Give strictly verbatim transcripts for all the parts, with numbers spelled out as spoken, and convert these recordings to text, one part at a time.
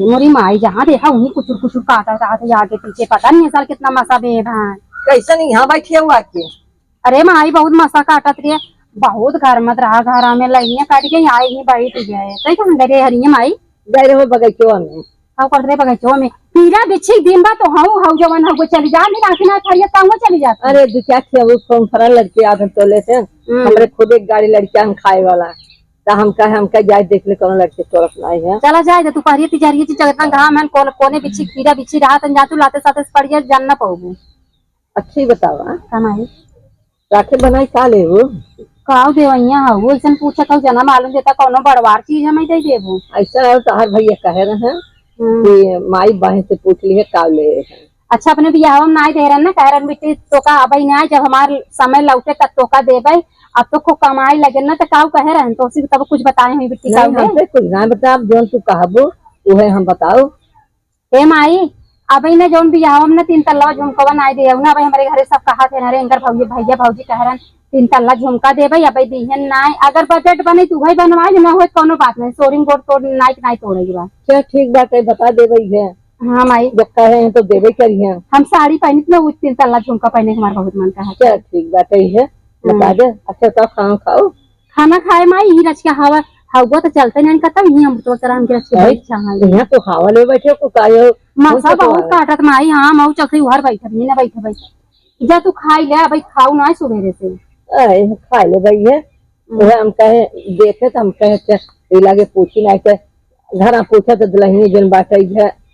मोरी माई जहाँ देखा वहीं कुचुर कुचुर काटत रहत है आगे पीछे, पता नहीं है साल कितना मसा बेब है। कैसन यहाँ बैठी है वो आके? अरे माई बहुत मसा काटत रहे, बहुत घर मत रहा, घर में लइया काट के यहाँ ही बैठ गए। तै कहाँ गए हरिये माई? गए रहे बगीचवा में। का करत रहे बगीचवा में? पीरा बिच्छी दिन बा तो हऊ हऊ जवन हऊ चली जा, नहीं राखी ना खड़िया ताऊ चली जात। अरे दो चार ठे वो कौन फरा लड़के आदम तोले से, हम्म। हमरे खुद एक गाड़ी लड़किया हम खाए वाला। त हम कहे, हम कहे, "जाए देख ले, कौनो लड़के तोरत नाई है।" चला जाए, त तू पहरिए तिजरिए ची जगत में घाम हन, कोल-, कोने बिच्छी, कीड़ा बिच्छी रहा, तन जा तू लाते साथे से पड़ जाए, जान ना पाऊबू। अच्छी बतावा। का माई? राखे बनाई का लेबू? काऊ देवैया हऊ, ऐसन पूछा काऊ जना मालूम देता, कौनो बड़वार चीज हमें दे देबू। ऐसा है, तोहार भैया कहे रहे हम्म। कि माई बहन से पूछ ली है, का ले है। अच्छा, अपने बियाहवा में नाई दे रहन ना, कह रहन, "बिट्टी, तोका अबई ना, जब हमार समय लौटे तब तोका देबे, अब तो खूब कमाई लगे ना।" तो काऊ कहे रहन, तो उसी तब कुछ बताए हुई बिट्टी नहीं, काऊ है? हमसे कुछ ना बता, अब जौन तू कहबो, उहे हम बताओ। हे माई, अबई ना जौन बियाहवा में ना तीन तल्ला झुमकवा नाई दे ना, अबई हमरे घरे सब कहा थे ना रे, इनकर भौजी, भैया भौजी कह रहन, "तीन तल्ला झुमका देबे, अबई दीहन नाई, अगर बजट बने तो उहे बनवा ले, ना होए कौनो बात नहीं, सोरिंग बोर्ड तोड़ नाई के नाई तोड़े के बा।" चल ठीक बात है, बता देबे है। हाँ माई। जब कहे हैं तो देबे करिए। हम साड़ी पहनी तो ना, वो तीन तल्ला झुमका पहने के हमारा बहुत मन कहा। चल ठीक बात है, बता हाँ। दे। अच्छा तो खाना खाओ। खाना खाए माई, ही रच के हवा, हवा तो चलते नहीं कहता, ही हम तो तरह के रच के भाई, बैठ चाहेंगे। यहाँ तो हवा ले बैठे को कायो, मसा उनसे तो बहुत आवे। काटत माई, हाँ, मऊ चलते उहर बैठे, नहीं ना बैठे, बैठे। जा तू खाई ले, भाई खाऊ ना सुबेरे से। अरे, खाई ले भाई है। हम्म। वह हम कहे, देखे तो हम कहे, "अच्छा, ये लागे पूछी ना, के घर हम पूछे तो दुल्हनी जन बाटे है।"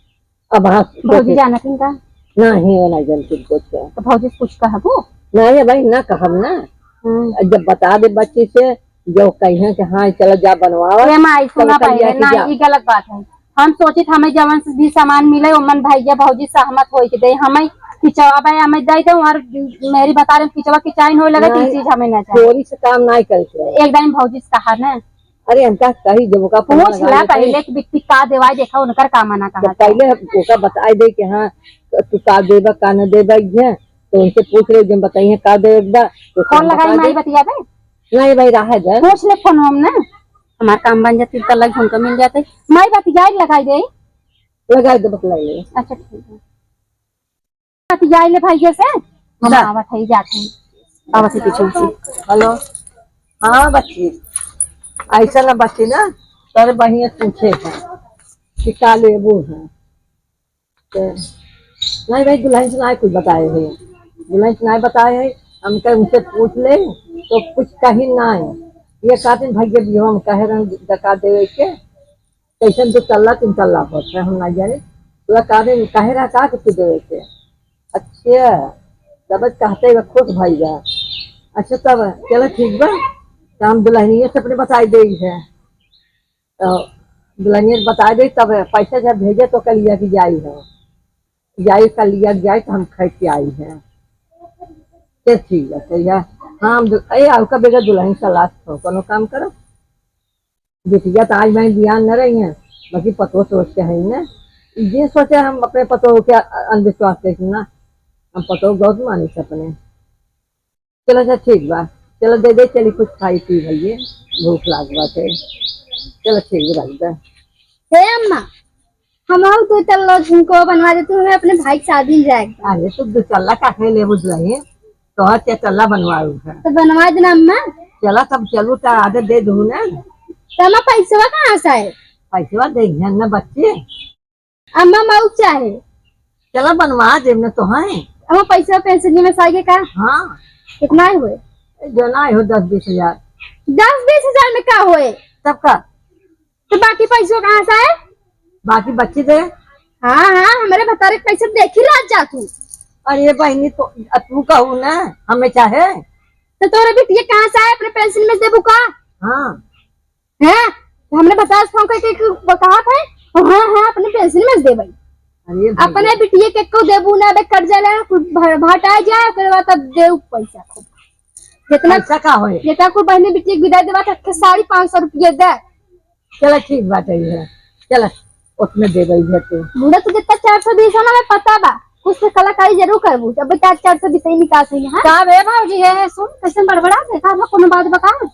अब हाँ, भौजी सोचे। जाना किनका? नहीं, वो नहीं जानती कुछ है। तो भौजी से कुछ कहबो? नहीं भाई, ना कहब ना। हम्म। जब बता दे बच्ची से, जो कहिए कि हाँ, चलो जा बनवाओ, ये माई, तब सुना कर लिया पहले, कि ना, जा। ये गलत बात है। हम सोचित हमें जवन से भी सामान मिले, ओमन भैया भौजी सहमत होई के दे। हमें खिंचवा, भाई, हमें दे दे, और मेरी बता रहे खिंचवा खिंचाइन होए लगे, तो ये नहीं, चीज हमें ना चाहिए। चोरी से काम नहीं करते। एक दाइन भौजी से कहा ना। अरे, हमका कही, जब ओका फोन पूछ लगा ला लेते। पहले कि बिट्टी का देवाई, देखा उनकर का मना जब कहा था। पहले हम ओका बताई दे कि हाँ, तू का देबा, का न देबा, ये, तो उनसे पूछ ले, जब बताइए का देबे बा, तो फोन हम लगाई, बता माई दे। बतियाबे? नहीं भाई, रहा जा। पूछ ले फोन हम ना, हमार काम बन जाती, तल्ला झुमका मिल जाते। माई बतियाई लगाई दे। लगाई दे, बतलाई ले। अच्छा, ठीक है। बतियाई ले भैया से, हम जा। आवत है, जात है। आवत है पीछे से। हेलो। हाँ बच्ची, ऐसा ना बच्ची ना, तेरे बहिया पूछे है कि का लेबू है। तो नहीं भाई, दुल्हन से ना कुछ बताए है, दुल्हन से ना बताए है। हम कहे उनसे पूछ ले तो कुछ कहीं ना है। ये कहते भैया भी हम कहे रहन डका देवे के, कैसन दो तल्ला तीन तल्ला होत है, हम ना जाने। तो कहते काहे रहा का कुछ देवे के। अच्छा, तब कहते हुए खुश भई बा। अच्छा तब चलो ठीक बा, तो हम दुल्हनिया से अपने बताई दे है। तो दुल्हनिया से बताई दे, तब पैसा जब भेजे तो कल लिया के जाई है, जाई कल लिया के जाई तो हम खरीद के आई है। तो ठीक है, तो यह हाँ, हम दु-, ए, आपका बेटा दुल्हन से लास्ट हो, कोनो काम करो। बिटिया तो आज मैं बियान न रही है, बाकी पतो सोच के है ना, जे सोचे हम अपने पतो के अ-, अंधविश्वास देख ना, हम पतो बहुत मानिस अपने। चलो अच्छा ठीक बा, चलो दे दे, चली कुछ खाई पी भैया, भूख लाग बाटे। चलो ठीक बा, रख दे। हे अम्मा, हम और दो तल्ला झुमको बनवा दे, तू हमें अपने भाई की शादी में जाएगा। अरे तू दो तल्ला काहे लेबू दुल्हन, तोहर चार तल्ला बनवाऊ है। तो बनवा देना अम्मा। चला तब चलू, तो आधे दे दू ना। तो अम्मा पैसवा कहाँ से आए? पैसवा दे ना बच्चे। अम्मा मऊ चाहे। चला बनवा देब ना तो है। अम्मा पैसा पेंशन में से आइए का? हाँ। कितना हुए? जो ना हो दस बीस हजार। दस बीस हजार में का होए? तब का? तो बाकी पैसवा कहाँ से आए? बाकी बच्ची दे। हाँ, हाँ, हमारे भतारे के पैसे देखी रात जा तू। अरे बहनी, तो तू कहू ना, हमें चाहे। तो तोरे बिटिया कहाँ से आए, अपने पेंशन में से देबू का? हाँ। हैं? तो हमने भतारे से फोन करके एक बकावत है? हाँ, हाँ, अपने पेंशन में से देबई। अरे भैया। अपने बिटिया के को देबू ना, बे कट जाला, कुल भ-, भटा जाए, ओकरे बाद तब देऊ पैसा खूब। जितना पैसा का होए? जितना कुल बहनी बिटिया के विदाई देवा, तो साढ़े पाँच सौ रुपया दे। चला ठीक बात है, ये चला, उतने दे गई है तू। बूढ़ा तो जितना चार सौ बीस है ना, मैं पता बा, कुछ तो कलाकारी जरूर करबू, जब चार, चार सौ बीस ही निकाल सही है। का बे भौजी है, है सुन, कैसे बड़बड़ा देखा, हम कोनो बात बका।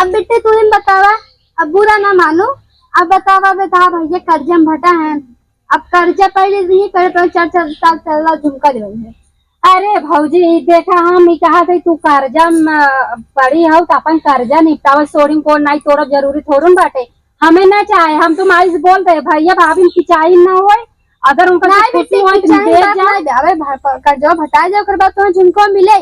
अब बेटे तू ही बतावा, अब बुरा ना मानो, अब बतावा बेटा, भैया कर्जा में भटा है, अब कर्जा पहिले से ही करे तो चार चार साल चलला झुमका देवे है। अरे भौजी, ई देखा, हम ई कहा थे तू कर्जा में पड़ी हौ तो अपन कर्जा निपटावा, सोडिंग कोड नाई तोड़ब जरूरी थोड़न बाटे। हमें ना चाहे, हम तो माई से बोल दे भैया भाभी की चाही ना होए, अगर उनका नहीं कुछ खुशी बेटी, होए तो कुछ दे बात जा। नहीं दे, अबे भा-, कर्जा भटा जाए, ओकर बाद तो झुमका मिले।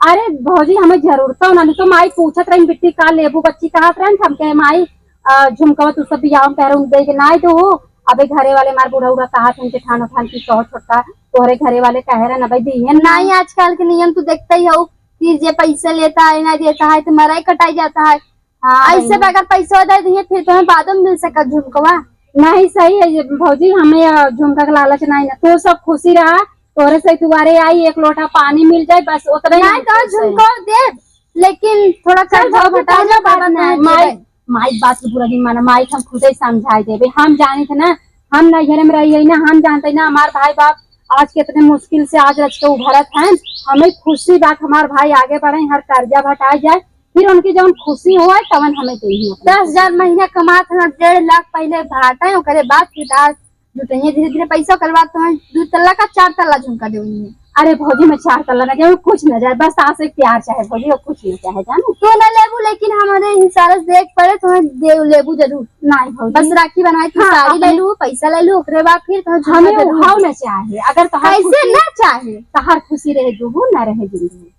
अरे भौजी, हमें जरूरत हो ना, नहीं तो माई पूछत रही, "बिट्टी का लेबू?" बच्ची कहत रही, हम कहे, "माई, अ, झुमकवा तू सब बियाह में कह रहे, उन दे के ना दो।" अबे घरे वाले मार बूढ़ा उढ़ा कहत हैं, जेठान उठान की कहो छोटका, तोहरे घरे वाले कह रहे ना भाई, दिए ना। नहीं, आजकल के नियम तू देखते ही हो कि जे पैसा लेता है, ना देता है, तो मराई कटाई जाता है। हाँ, ऐसे बहन। अगर पैसा दे दिए, फिर तुम्हें बादो में मिल सका झुमकवा। नहीं, सही है ये भौजी, हमें, अ, झुमका का लालच नहीं ना, तू सब खुशी रहा, तोरे से दुआरे आई, एक लोटा पानी मिल जाए, बस उतना ही नहीं हमको तो चाहिए। झुमका दे, लेकिन थोड़ा चल, कर्जा भौजी, घटा कर्जा ले, बात बात नहीं, नहीं, माई, देवे। माई बात के बुरा नहीं माना, माई के हम खुदे समझाई देबे। हम जानित ना, हम नैहरे में रही है ना, हम जानते ना, हमार भाई बाप आज कितने मुश्किल से आज रच के उभरत हैं। हमें खुशी बात हमार भाई आगे बढ़े, हर कर्जा भटाई जाए, फिर उनकी जौन खुशी होए तवन हमें देही अपने। दस हजार महीना कमात हन, डेढ़ लाख पहिले भाटा है, ओकरे बाद फिर आज जुटइहे धीरे धीरे पैसा, ओकरे बाद तुम्हें दू तल्ला का चार तल्ला झुमका देउनी है। अरे भौजी, मैं चार तल्ला ना जाए, कुछ ना जाए, बस आस एक प्यार चाहे भौजी, और कुछ ना चाहे, जानो। तू ना लेबू, लेकिन हमारे इशारे से देख पड़े, तुम्हें दे लेबू जरूर। नहीं भौजी। बस राखी बनवाए की हाँ, साड़ी ले अपने लू, पैसा ले लू, ओकरे बाद फिर तुम्हें झुमका हमें जरूर। उठाओ ना चाहे, अगर तोहार कैसे खुशी, ना चाहे? तोहार खुशी रहे दुगुन, ना रहे जिंदगी।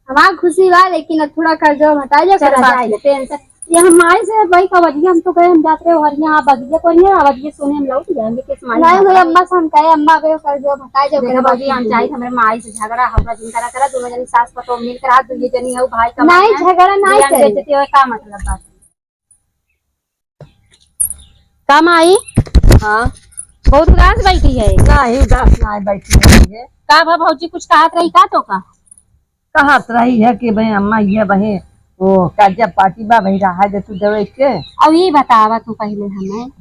हमार खुशी बा, लेकिन अब थोड़ा कर्जा हटाई जाए, चला ओकरे बाद जाए, फिर। टेंशन। ये हम माई से भाई कवजिया, हम तो गए, हम जात रहे हरिया, आप बगिया को नहीं, आवाजिया सुने हम लौट जाएंगे, किस माई नहीं, बाप नहीं, का। अम्मा से हम कहे, "अम्मा, अबे कर्जा हटाई जाए, देखा ओकरे बाद बाबूजी, हम फिर चाहे देंगे।" हमारे माई से झगड़ा, हमरा जिन करा करा, दोनों जनी सास पतोह मिल करा, दू ये जनी हो भाई कमाए नहीं, हैं। झगड़ा नहीं बियान करे। बेइज्जती होए, का मतलब बात? का माई? हाँ। बहुत उदास बैठी है। नहीं, उदास ना बैठी है। का भा भौजी कुछ कहत रही का तो का? कहत रही है कि भाई अम्मा ये बही वो कर्जा पाती बा, भाई रहा दे तू देवे के। अब ये बतावा तू पहले हमें,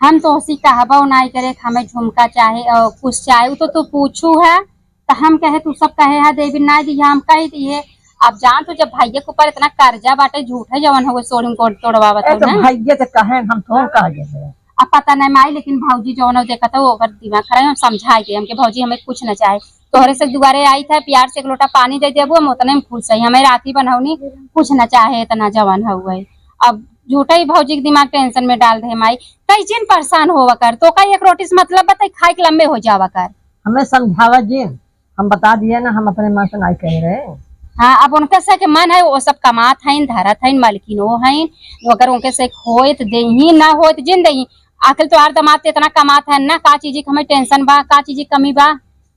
हम तो उसी कहबो नाई करे कि हमें झुमका चाहे और कुछ चाहे, वो तो तू पूछू है तो हम कहे तू सब कहे है देवी ना दी, हम कह दिए। अब जान तू जब भैया के ऊपर इतना कर्जा बाटे झूठे जवन हो सोडिंग कोड तोड़वावत ए, हो तो ना। भैया तो कहे हम तो कह गए। अब पता नहीं माई, लेकिन भौजी जवन हो देखत हो ओकर दिमाग खराब है, हम समझाए के हमके भौजी हमें कुछ ना चाहे। तोहरे से दुआरे आई था, प्यार से एक लोटा पानी दे देबो, हम उतने में खुश है। हमें राती बनौनी कुछ ना चाहे, इतना जवान हुआ है। अब झूठे ही भौजी के दिमाग टेंशन में डाल दे माई। कई जिन परेशान होवा कर, तो कई एक रोटी से मतलब बताई, खाए के लंबे हो जावा कर। हमें समझावा जिन, हम बता दिए ना, हम अपने मन से नहीं कह रहे। हाँ, अब उनके से के मन है, वो सब कमात हैं, धरत हैं, मालकिन वो हैं, अगर उनके से होए तो दे ही, ना होए तो जिन दे ही। आखिर तो आर दमाद तो इतना कमात है ना, का चीज की हमें टेंशन बा, का चीज की कमी बा?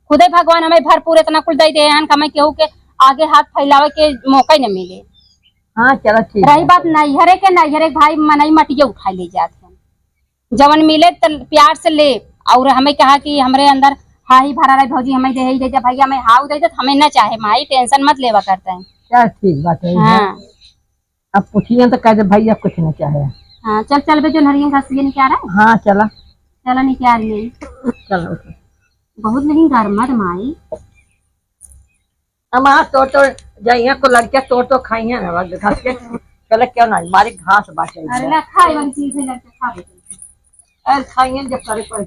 खुदे भगवान हमें भरपूर इतना कुल दे दे हैं, हमें केहू के आगे हाथ फैलावे के मौका ही न मिले। हाँ, चलो ठीक रही है। बात नैहरे के, नैहरे के भाई मनई मटिया उठा ले जात हैं, जवन मिले त प्यार से ले, और हमें कहा कि हमरे अंदर हाही भरा रहे, भौजी हमें दे ही दे, जब भैया हमें हाउ दे दे, तो हमें ना चाहे, माई टेंशन मत लेवा करते हैं। चल ठीक बात है। हाँ। अब पूछिए तो कह दे भैया कुछ ना चाहे। हाँ, चल, चल बे, जो नरिया घास ये निकाल रहा है। हाँ, चला। चला निकाल ले। चलो, उठो। बहुत लेकिन गरमत माई। हम आज तोड़ तोड़ जाइए को लड़कियां तोड़ तोड़ खाइए ना, बस घास के। चले क्यों ना, बारीक घास बाटे। अरे ना खाए वाली चीज है, लड़के खा लेते हैं। अरे खाइए जब करे पड़े।